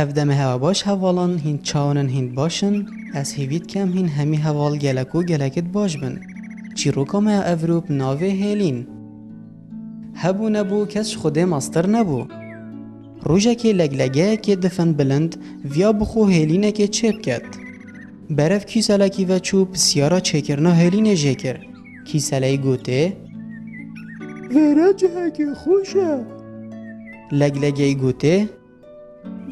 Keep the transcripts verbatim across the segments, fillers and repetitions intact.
Ev demê hewa baş hevalan, hîn çawan in, hîn baş in? Ez hêvî dikem hîn hemî heval gelek û gelekit baş bin. Çîroka me ya evro bi navê Hêlîn. Hebû nebû kes ji Xwedê mastir nebû. Rojekê leglegeyekê difin bilind viya bi xwe hêlînekê çêbiket. Berev kîselekî ve çû pisyara çêkirina hêlînê jê kir. Kîseleyî gotê: Vêre cihekê xweş e. Leglegeyî gotê: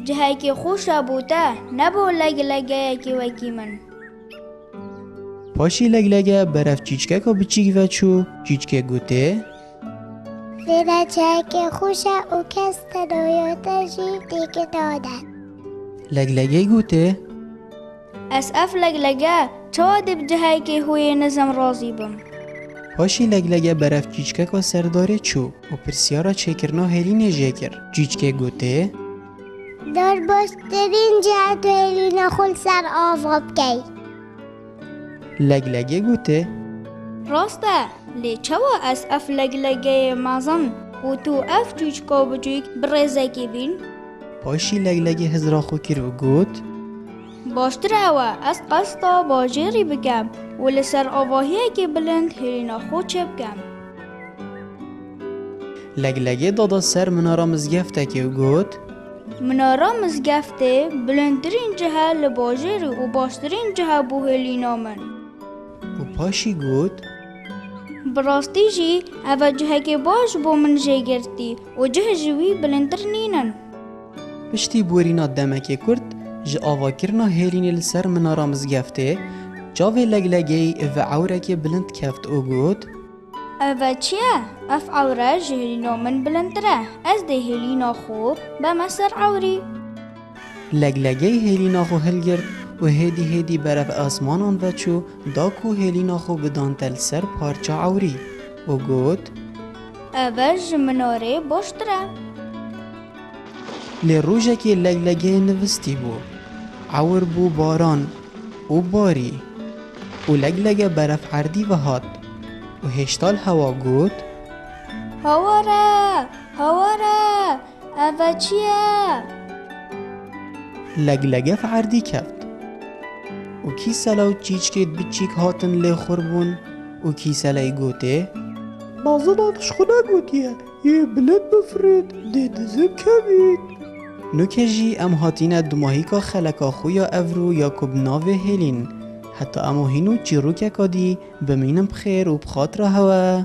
Cihekê xweş e bo te, ne bo leglegeyekê wekî min. Paşî leglege berev çîçkeka biçîk ve çû, çîçkê gotê: Vêre cihekê xweş e û kes te nayate jî têkê nade. Leglegeyî gotê: Ez ev leglege çawa dê bi cihekê xwe yê nizam razî bim? Paşî leglege berev çîçkeka serdarê çû û pirsyara çêkirina hêlînê jê kir. Çîçkê gotê: Dar baştirîn cih e tu hêlîna xwe li ser ava bikey. Leglegê gotê: Rast e, lê çawa ez ev leglegeyê mezin û tu ev çûçka biçûk bi rêzekê bîn? Paşî leglegê hizra xwe kir û got: Baştir ew e ez qesta bajêrî bikem û li ser avahiyekê bilind hêlîna xwe çêbikem. Leglegê dada ser minara mizgeftekê û got: Minara mizgeftê bilindtirîn cih e li bajêrê û baştirîn cih e bo hêlîna min. Û paşî got: Bi rastî jî ev e cihekê baş bo min jê girtî û cih ji wî bilindtir nînin. Piştî borîna demekê kurt ji avakirina hêlînê li ser minara mizgeftê, çavê leglegeyî ve ewrekê bilind keft û got: Ev e çi ye? Ev ewre ji hêlîna min bilindtir e. Ez dê hêlîna xwe beme ser ewrî. Leglegeyî hêlîna xwe hilgirt û hêdî hêdî berev asmanan ve çû, da ku hêlîna xwe bidan te li ser parça ewrî û got: Ev e ji minarê baştir e. Lê rojekê leglegeyê nivistî bû. Ewr bû baran û barî û leglege berev erdî ve hat û hêşta li hewa got: Hawar e! Hawar e! Ev e çi ye? Leglege bi erdî keft û kîsela û çîçkêt biçîk hatin lê xur bûn û kîseleyî gotê: Mezina ji xwe negotiye, yê bilind bifirêt, dê dizim kevît. Nuke jî em hatîne dumahîka xeleka xwe ya evro ya ku bi navê Hêlîn. Heta em û hîn û çîrokeka dî bimînin bi xêr û bi xatira hewe.